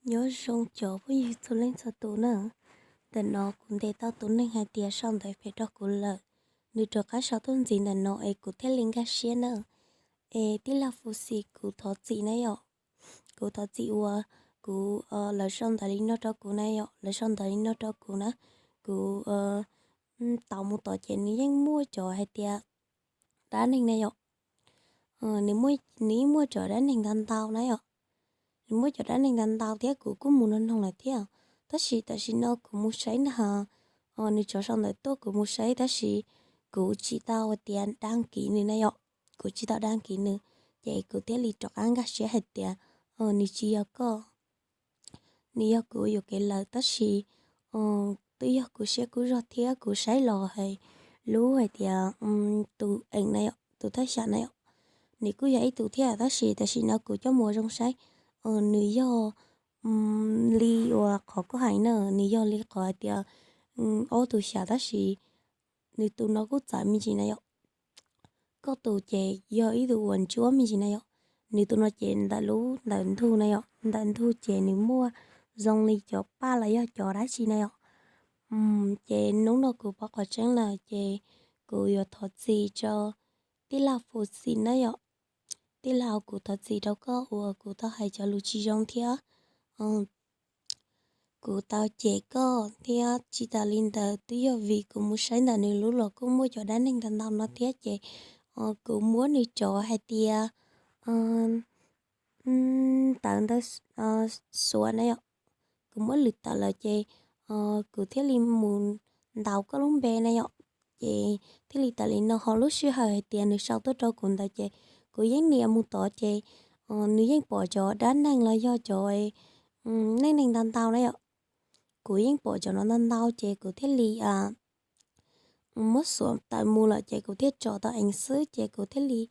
Nyob zoo cov phooj ywg txhua leej txhua tus na. Ntawm no kuv ntes tau tus neeg hais tias sau ntawv phem rau kuv lawm, nws rov qab sau tuaj ntxiv ntawm no es kuv thiaj li nkag siab na. Es tij laug Fuxi, kuv thov txim na yom. Kuv thov txim uas kuv, lawv sau ntawv li no rau kuv na yom, lawv sau ntawv li no rau kuv na. Kuv tau mus tom ces nws yeej muaj cov hais tias dab neeg na yom. Nws yeej muaj cov dab neeg ntau ntau na yom. Nws muaj cov dab neeg ntau ntau thiab kuv kuj mus nug noog lawm thiab. Tab sis tam sim no kuv mus saib na, nws tso sau ntawv tuaj kuv mus saib tab sis kuv tsis tau tias dab kiv nws na yom. Kuv tsis tau dab kiv nws, ces kuv thiaj li rov qab nkag siab hais tias nws tsis yog koj, nws yog kuv yuam kev lawm tab sis twb yog kuv siab kub zog thiab kuv saib los hais lub hais tias tus eem na yom, tus thaj xyam na yom, nws kuj yog ib tug thiab tab sis tam sim no kuv coj mus ua zoo saib, nws yog li uas qhov koj hais na, nws yog li qhov hais tias ob tug xyam tab sis nws tus no kuj txawv me ntsis na yom. Koj tus ces yog ib tug uas ntsuab me ntsis na yom. Nws tus no ces ntawm lub ntawm ntug na yom, ntawm ntug ces nws muaj zoo li cov paj los yog cov dab tsi na yom. Ces hnub no kuv paub qhov tseeb lawm ces kuv yuav thov txim rau tij laug Fuxi na yom. Tij laug, kuv thov txim rau koj uas kuv tau hais cov lus tsis zoo thiab kuv tau cem koj thiab tsis tas li ntawd twb yog vim kuv mus saib ntawm nws lub los kuj muaj cov dab neeg ntau ntau no thiab ces kuv muab nws cov hais tias tawv ntawd suav na yom. Kuv muab lwm tawm lawm ces kuv thiaj li mus ntaus koj lub npe na yom. Ces thiaj li tas li no ho lub sij hawm hais tias nws sau tuaj rau kuv ntawd ces kuv yeej nias mus tod ces nws yeej pom cov dab neeg los yog cov neej neeg ntau ntau na yom. Kuv yeej pom cov no ntau ntau ces kuv thiaj li muab xuam tawm mus lawm ces kuv thiaj tso tau eev xwb ces kuv thiaj li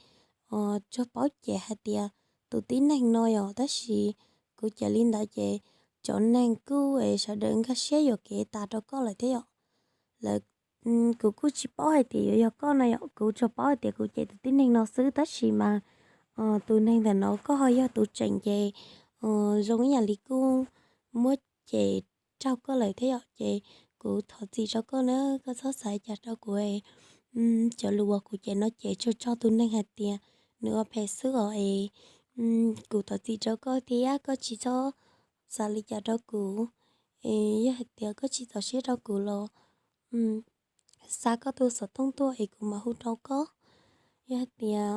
tsuas paub cem hais tias tus tib neeg no yom, tab sis kuv cem li ntawd ces cov neeg kuj es sawv daws nkag siab yuam kev tas rau koj lawm thiab yom. Lawv, kuv kuj tsis paub hais tias yuav yog koj na yom, kuv tsuas paub hais tias kuv cem tus tib neeg no xwb tab sis mas tus neeg ntawm no koj ho yog tus tseem ces zoo ib yam li kuj muab cem raug koj lawm thiab yom, ces kuv thov txim rau koj na, koj txhob xav li cas rau kuv. Cov lus uas kuv cem no ces tsuas tso tus neeg hais tias nws ua phem xwb os es kuv thov txim rau koj thiab koj tsis txhob xav li cas rau kuv. Es yog hais tias koj tsis txaus siab rau kuv los xa koj tus xov tooj tuaj es kuv mam hu rau koj. Yog hais tias,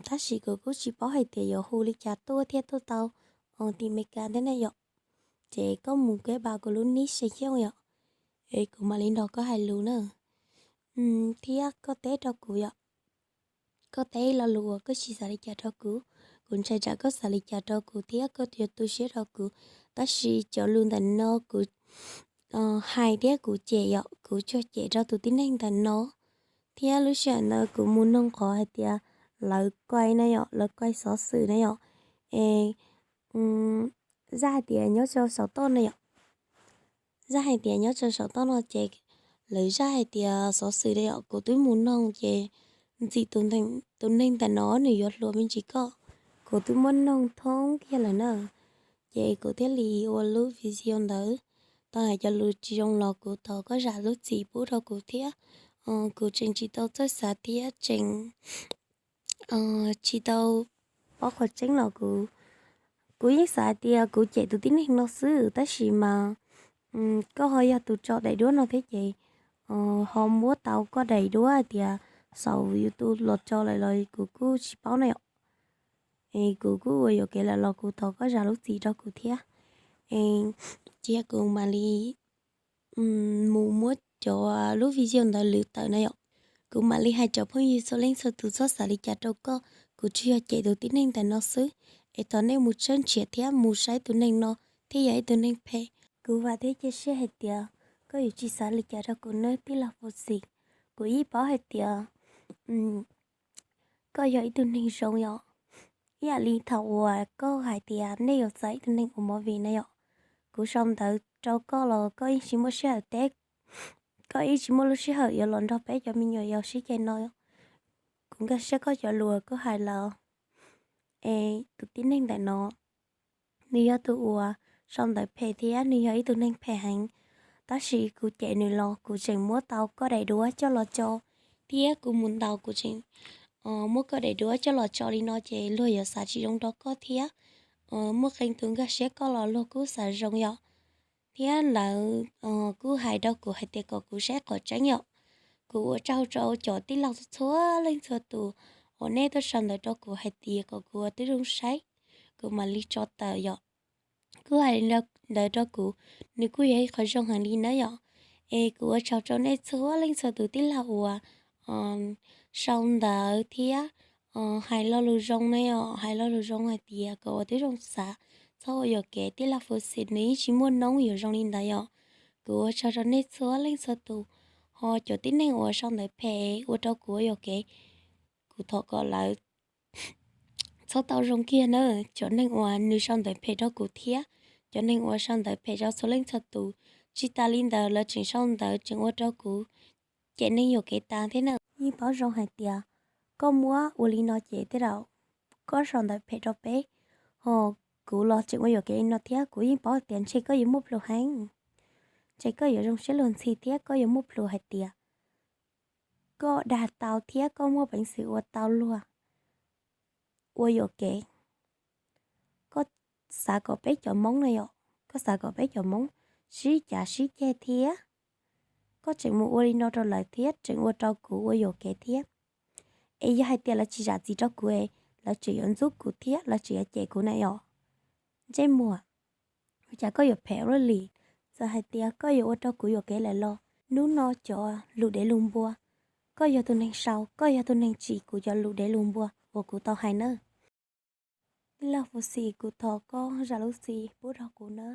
tab sis kuv kuj tsis paub hais tias yuav hu li cas tuaj thiaj tuaj tau tim Meskas thiab ne yom. Ces koj mus keb pas kuv lub nib se xyooj yom, es kuv mam li nrog koj hais lus na. Thiab koj teb rau kuv yom, koj teb lo lus uas koj tsis xav li cas rau kuv, kuv ntshai tsam koj xav li cas rau kuv thiab koj yuav tu siab rau kuv. Tab sis cov lus ntawm no kuv hais thiab kuv cem yom, kuv tsuas cem rau tus tib neeg ntawm no. Thiab lub sij hawm ntawd kuv mus noog qhov hais tias lawv kuai na yom, lawv kuai xov xwm na yom, es zaj hais tias nyob rau saum toj no yom, zaj hais tias nyob rau saum toj no ces lawv zaj hais tias xov xwm na yom, kuv twb mus noog ces ntxim tus neeg ntawm no nws yuav hluas me ntsis koj, kuv twb muab noog thoob kiag lawm na. Ces kuv thiaj li ua lub video ntawd, tau hais cov lus tsis zoo los kuv thov koj zam lub txim pub rau kuv thiab. Kuv tseem tsis tau txawj xav thiab tseem tsis tau paub qhov tseeb los kuv, kuv yeej xav hais tias kuv cem tus tib neeg no xwb tab sis mas koj ho yog tus tso daim duab no thiab ces ho muab tau koj daim duab hais tias saum YouTube los tso lawm los kuv kuj tsis paub na yom. Es kuv kuj ua yuam kev lawm los kuv thov koj zam lub txim rau kuv thiab. Es cia kuv mam li mus muab cov lub video ntawd lwm tawm na yom. Kuv mam li hais cov phooj ywg txhua leej txhua tus txhob xav li cas rau koj, kuv tsuas yog cem tus tib neeg ntawm no xwb. Es thov nej mus tshawb nrhiav thiab mus saib tus neeg no thiab yog ib tug neeg phem. Kuv vam thiab cia siab hais tias koj yuav tsis xav li cas rau kuv nawb tij laug Fuxi. Kuv yeej paub hais tias koj yog ib tug neeg zoo yom. Ib yam li thaum uas koj hais tias nej yuav txais ib tug neeg ua movie na yom, kuv sau ntawv rau koj los koj yeej tsis muaj sij hawm teb, koj yeej tsis muaj lub sij hawm yuav los nrog peb cov me nyuam yaus sib ceg no. Kuv nkag siab koj cov lus koj hais lawm. Es tus tib neeg ntawm no nws yog tus uas sau ntawv phem thiab nws yog ib tug neeg phem heev. Tab sis kuv cem nws los kuv tseem muab tau koj daim duab coj los tso, thiab kuv mus ntaus kuv tseem muab koj daim duab coj los tso li no ces luag yuav xav tsis zoo rau koj thiab. Muaj qee tus nkag siab koj los luag kuj xav zoo yom. Thiab lawv kuj hais rau kuv hais tias kom kuv saib qhov tseeb yom. Kuv ua tsaug rau cov tij laug txhua leej txhua tus uas nej tuaj sau ntawv rau kuv hais tias kom kuv ua tib zoo saib, kuv mam li tso tawm yom. Kuj hais ntawd rau kuv, nws kuj yog ib qho zoo heev li na yom. Es kuv ua tsaug rau nej txhua leej txhua tus tij laug uas sau ntawv thiab hais lo lus zoo na yom, hais lo lus zoo hais tias kom ua tib zoo xav, txhob ua yuam kev. Tij laug Fuxi nws yeej tsis muaj noob yuav zoo li ntawd yom. Kuv ua tsaug rau nej txhua leej txhua tus, ho cov tib neeg uas sau ntawv phem ua rau kuv ua yuam kev, kuv thov kom lawv txhob tau zoo kiag na. Cov neeg uas nws sau ntawv phem rau kuv thiab cov neeg uas sau ntawv phem rau txhua leej txhua tus, tsis tas li ntawd lawv tseem sau ntawv tseem ua rau kuv cem neeg yuam kev tas thiab na. Yeej paub zoo hais tias koj muab ua li no ces tej zaum koj sau ntawv phem rau peb, ho kuv los tseem ua yuam kev li no thiab. Kuv yeej paub tias ntshe koj yuav muaj plhus heev, ntshe koj yuav zoo siab luag ntxhi thiab koj yuav muaj plhus hais tias koj dag tau thiab koj muaj peev xwm ua tau luag ua yuam kev. Koj xav kom peb cov Hmoob na yom, koj xav kom peb cov Hmoob sib cav sib ceg thiab koj tseem mus ua li no rau lawv thiab tseem ua rau kuv ua yuam kev thiab. Es yog hais tias lawv tsis zam txim rau kuv es lawv tseem yuav ntxub kuv thiab lawv tseem yuav cem kuv na yom. Ntsej muag, ua cas koj yuav phem ua luaj li? Txawm hais tias koj yuav ua rau kuv yuam kev lawm los hnub no cov lus dev lus npua, koj yog tus neeg sau, koj yog tus neeg tsim kuv cov lus dev lus npua uas kuv tau hais na. Tij laug Fuxi, kuv thov koj zam lub txim pub rau kuv na.